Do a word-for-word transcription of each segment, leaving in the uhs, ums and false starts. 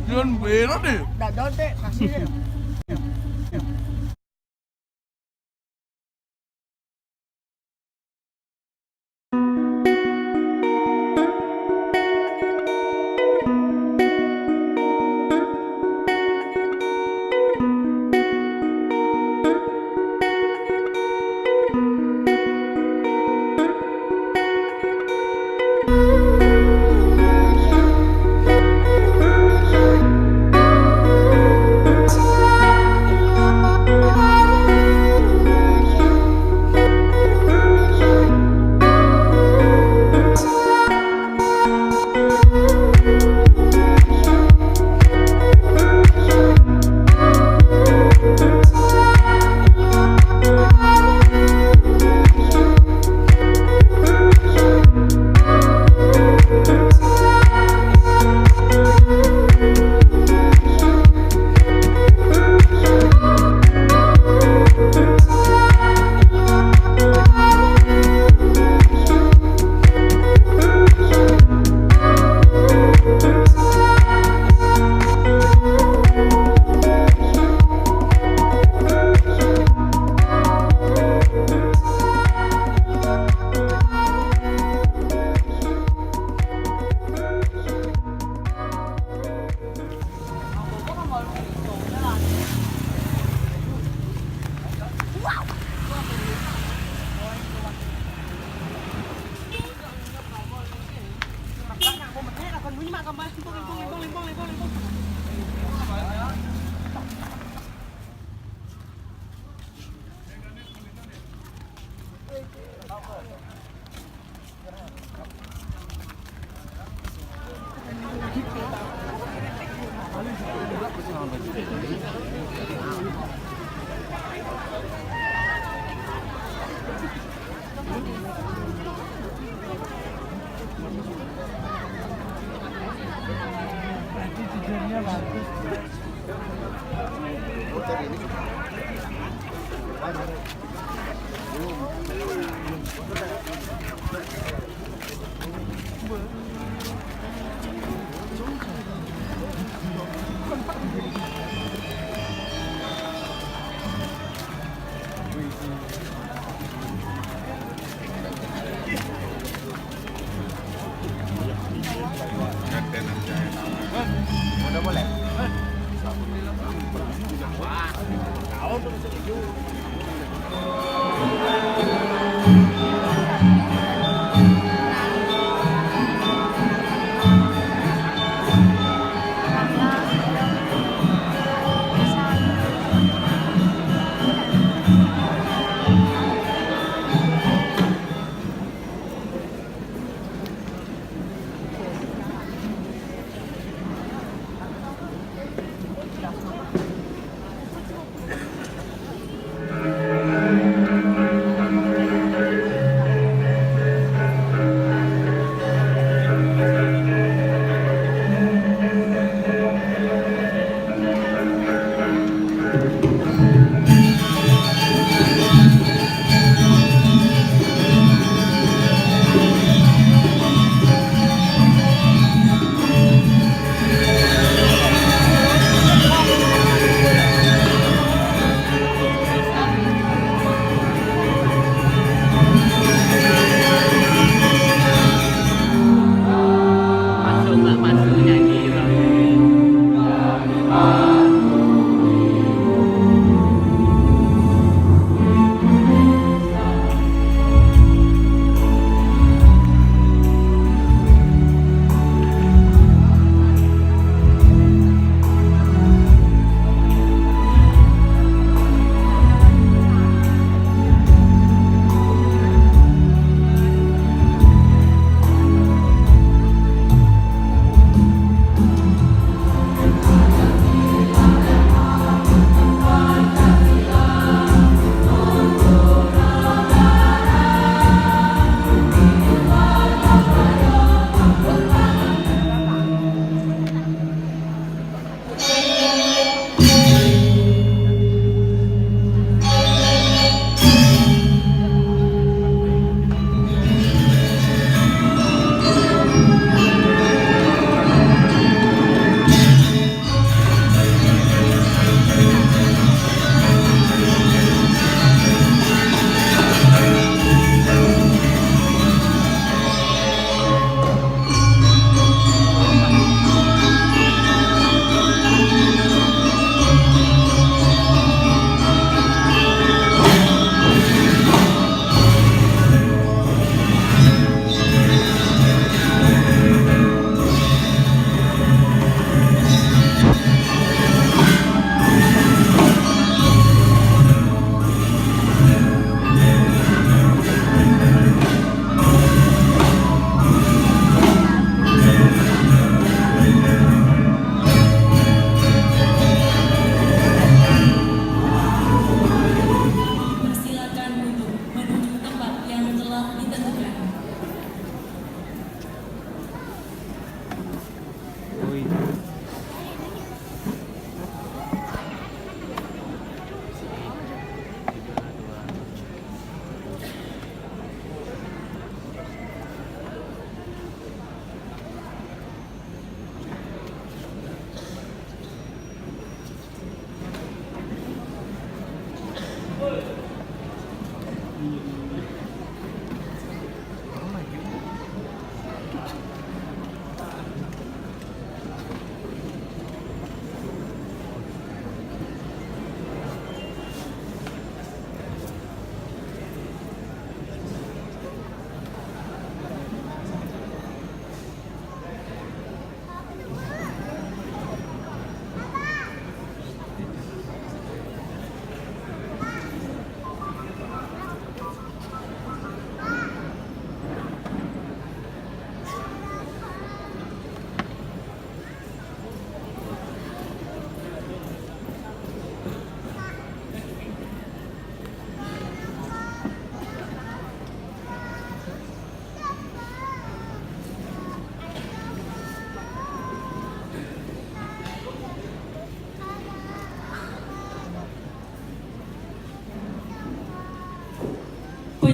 Jangan berat deh. Dadon téh kasih deh.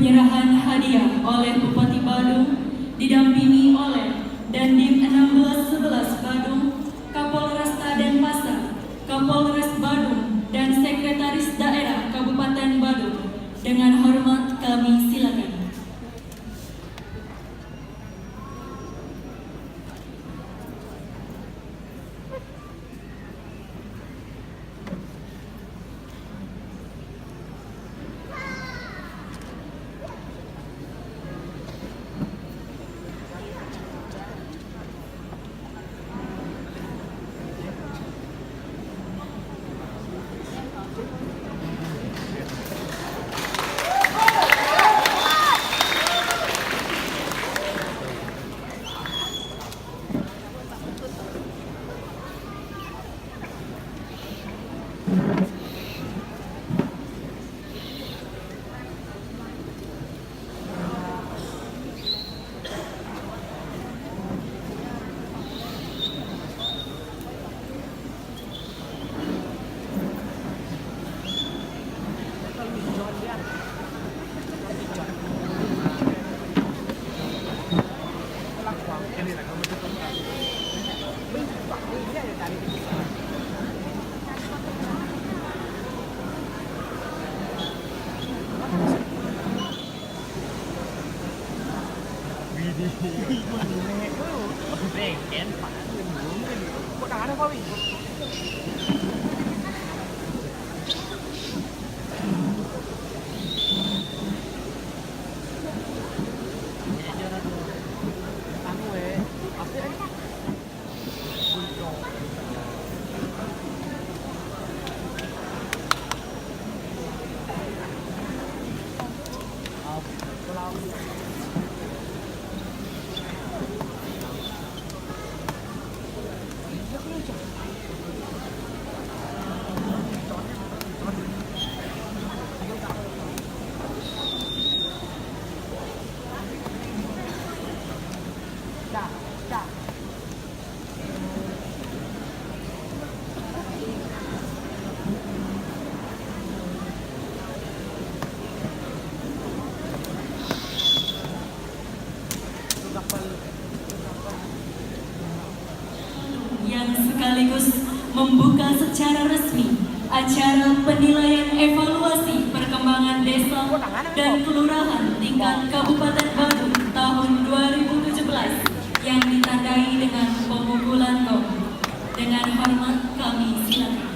Penyerahan hadiah oleh Bupati Badung, didampingi oleh Dandim enam belas sebelas Badung, Kapolresta Denpasar, Kapolres Badung, dan Sekretaris Daerah Kabupaten Badung. Dengan hormat kami silakan. Yang sekaligus membuka secara resmi acara penilaian evaluasi perkembangan desa dan kelurahan tingkat Kabupaten Badung tahun dua ribu tujuh belas yang ditandai dengan pemukulan gong. Dengan hormat kami silakan.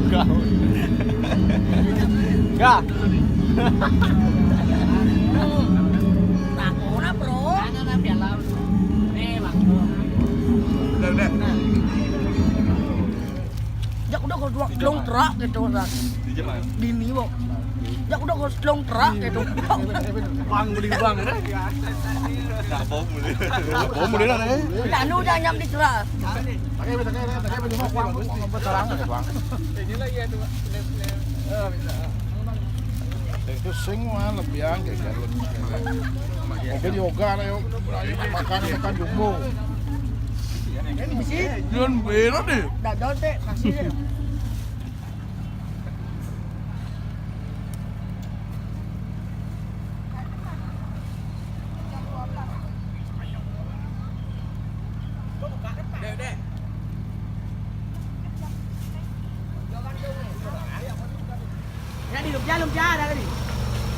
Enggak. Enggak. Tak ora, Bro. Nih, Bang. Udah, udah. Jak udah kok dua gelung truk gitu, Bang. Di Jepang. Dini kok. Jak udah kok gelung truk gitu. Bang, beli bang, ya? Nah, bom beli. Bom beli lah, ya. Nah, nu jangan nyam di truk. Pakai, pakai, pakai, pakai, pakai, pakai, pakai, pakai. Ini lagi ada, Bang. Lem, lem. Eh, bisa. Itu sing mah lebih angke kan. Mobil yoga lah, yuk. Makan, makan jumbo. Ini bisi. Jangan berat deh. Dadol teh, kasih deh. Dek, dek. Nak di, lumpia, lumpia dah tadi.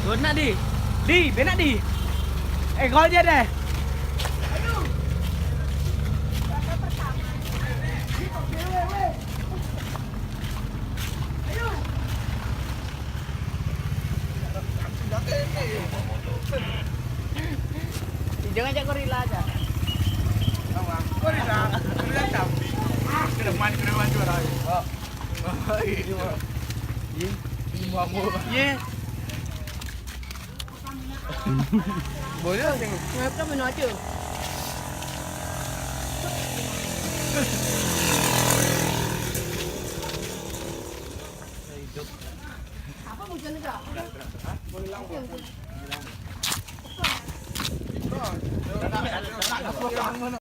Gol nak di. Di, benak di. Eh, gol dia deh. Jangan ajak gorila aja. Gorila, gorila camping. Ke depan, ke depan juara. Iya. Iya. Boleh lah, tengok. Ngapa minum aja? Hidup.